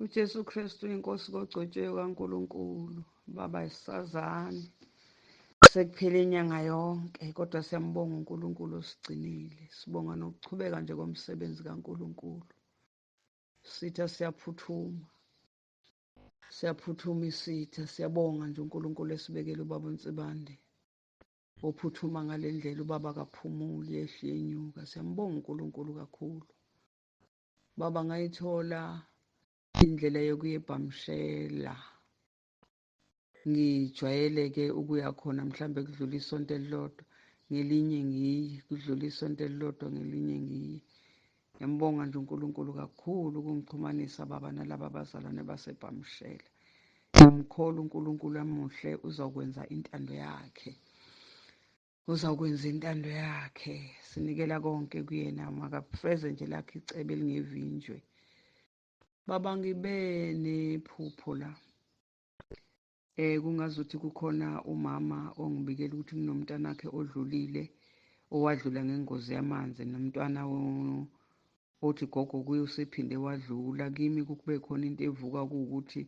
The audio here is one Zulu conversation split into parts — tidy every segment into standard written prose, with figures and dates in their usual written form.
UJesu Kristu inkosi kogcotshiweyo kaNkulunkulu. Baba, isazane sekuphele inyanga yonke, kodwa siyambonga uNkulunkulu osigcinile. Sibonga nokuchubeka nje komsebenzi kaNkulunkulu. Sitha siyaphuthuma, siyaphuthuma isitha. Siyabonga nje uNkulunkulu esibekele ubaba uNsibande ophuthuma ngale ndlela. Ubaba kaphumuli, yehle yenyuka. Siyambonga uNkulunkulu kakhulu. Baba, ngayithola indlela yokuya eBhamshela. Ngijwayele-ke ukuya khona, mhlambe kudlula isonto elilodwa ngelinye ngiye, kudlula isonto elilodwa ngelinye ngiye. Ngiyambonga nje uNkulunkulu kakhulu ukungixhumanisa baba nalaba bazalwane baseBhamshela. Ngiyamkholwa uNkulunkulu amuhle, uzokwenza intando yakhe, uzawukwenza intando yakhe. Sinikela konke kuyena, makafeze nje lakhe icebo elingevinjwe. Baba, ngibe nephupho la, kungazuthi kukhona umama ongibikela ukuthi kunomntanakhe odlulile, owadlula ngengozi yamanzi, nomntwana othi gogo kuye usephinde wadlula. Kimi kube khona into evuka kuwukuthi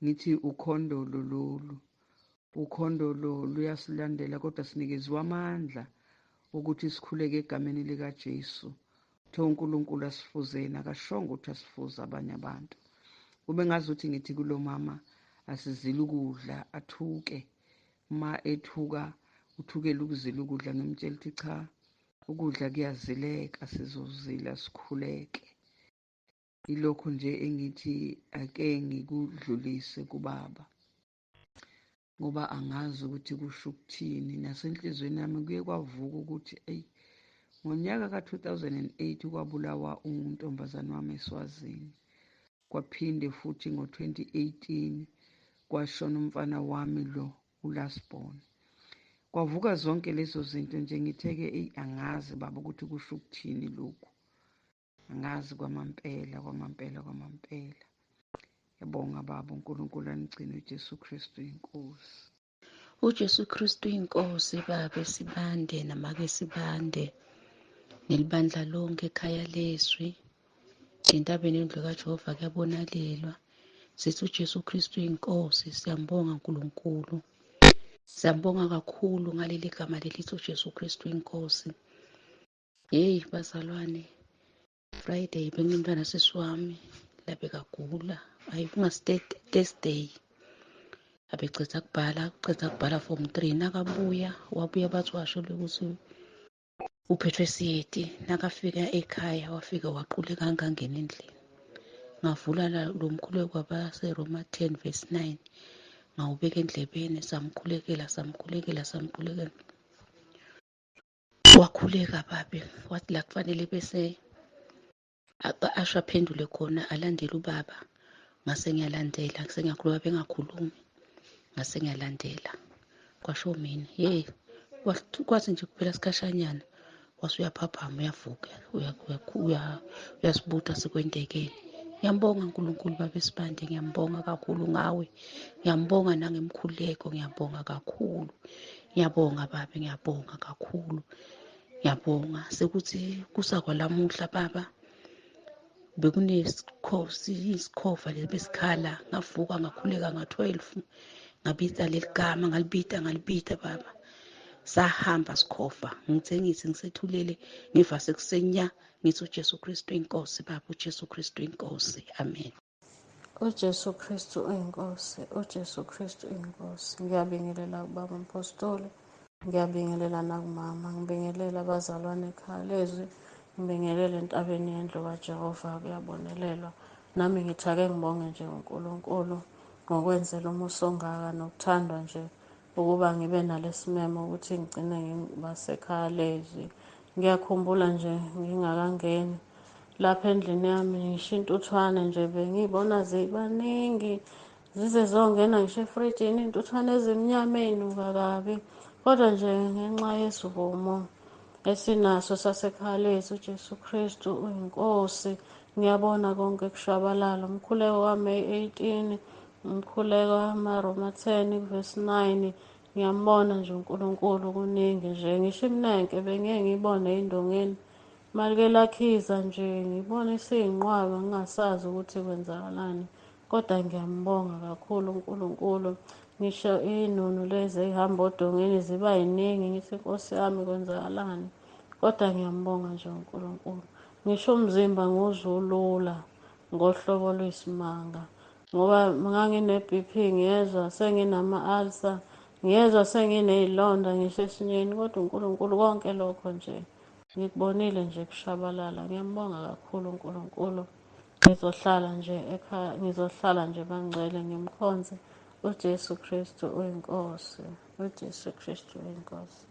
ngithi ukhondolo lolu, ukhondolo luyasilandela, kodwa sinikezwe amandla ukuthi sikhuleke egameni likaJesu. Kuthiwa uNkulunkulu asifuze yena, akashongo ukuthi asifuze abanye abantu. Kube ngazuthi ngithi kulo mama asizile ukudla, athuke. Uma ethuka uthukela ukuzila ukudla, ngimtshela ukuthi cha, ukudla kuyazileka, sizozila sikhuleke. Ilokho nje engithi ake ngikudlulise kubaba, ngoba angazi ukuthi kusho ukuthini. Nasenhliziyweni yami kuye kwavuka ukuthi eyi, ngonyaka ka-2008 kwabulawa untombazane wami eSwazini, kwaphinde futhi ngo-2018 kwashona umfana wami lo uLastborn. Kwavuka zonke lezo zinto nje. Ngithe-ke eyi, angazi baba ukuthi kusho ukuthini lokhu, angazi kwamampela, kwamampela, kwamampela. Ngiyabonga baba, uNkulunkulu anigcine. uJesu Kristu inkosi. UJesu Kristu inkosi. Baba Sibande namake Sibande nelibandla lonke ekhaya lezwi entabeni yendlu kaJehova kuyabonalelwa. Sithi uJesu Kristu inkosi. Siyambonga uNkulunkulu, siyambonga kakhulu ngaleli gama lelithi uJesu Kristu inkosi. Hey bazalwane, Friday benginomntwana sisi wami labekagula, hayi Thursday abeceda kubhala, uceda kubhala form 3. Nakabuya wabuya bathi washo ukuthi uphethwe siyeti. Nakafika ekhaya wafika waquleka angangena endlini. Ngavula lo mkhuleko wabaseRoma 10 verse 9, ngawubeka endlebeni, samkhulekela, samkhulekela, samkhulekela, wakhuleka babe. Wathi la kufanele bese asho aphendule khona, alandele ubaba. Ngase ngiyalandela, sengiyakhuluma bengakhulumi, ngase ngiyalandela, kwasho mina. Hey, kwathi nje kuphela sikhashanyana wase uyaphaphama, uyavuka, uyasibuta sekwentekeni. Ngiyambonga uNkulunkulu baba Sibande, ngiyambonga kakhulu ngawe, ngiyambonga nangemkhuleko, ngiyabonga kakhulu, ngiyabonga baba, ngiyabonga kakhulu, ngiyabonga. Sekuthi kusakwalamuhla baba, bekunesikhosi isikhova lebesikhala, ngavuka ngakhuleka nga-12, ngabita leli gama, ngalibita, ngalibita baba, sahamba sikhova. Ngithe ngithi ngisethulele ngiva sekusenya, ngithi uJesu Kristu inkosi baba, uJesu Kristu inkosi. Amen. UJesu Kristu uyinkosi, uJesu Kristu uyinkosi. Ngiyabingelela kubaba umpostoli, ngiyabingelela nakumama, ngibingelela abazalwane ekhaya lezwi, ngibingelele entabeni yendlu kaJehova kuyabonelelwa. Nami ngithi ake ngibonge nje uNkulunkulu ngokwenzela umusa ongaka nokuthandwa nje ukuba ngibe nalesimemo ukuthi ngigcine ngibasekhaya lezwi. Ngiyakhumbula nje ngingakangeni lapha endlini yami, ngisho intuthwane nje bengiyibona zibaningi, zize zongena ngisho efrijini, iy'ntuthwane ezimnyama ey'nuka kabi. Kodwa nje ngenxa yesivumo esinaso sasekhaya lethu, uJesu Kristu uyinkosi, ngiyabona konke kushabalala. Umkhuleko wami 18, umkhuleko wamaRoma 10 verse 9, ngiyambona nje uNkulunkulu kuningi nje. Ngisho iminenke bengeke ngiyibone ey'ndongeni, Malike lakhiza nje ngibona isiyinqwaba ngingasazi ukuthi kwenzakalani, kodwa ngiyambonga kakhulu uNkulunkulu. Ngisho iy'nunu lezi ey'hamba odongeni ziba yiningi, ngithi Nkosi yami kwenzakalani, kodwa ngiyambonga nje uNkulunkulu. Ngisho umzimba ngiwuzwa ulula ngohlobo lwesimanga, ngoba ngangine-BP ngiyezwa senginama-ulcer, ngiyezwa senginey'londa ngisho esinyeni, kodwa uNkulunkulu konke lokho nje ngikubonile nje kushabalala. Ngiyambonga kakhulu uNkulunkulu. Ngizohlala nje ekhaya, ngizohlala nje bangcwele ngimkhonze uJesu Kristu uyiNkosi, uJesu Kristu uyiNkosi.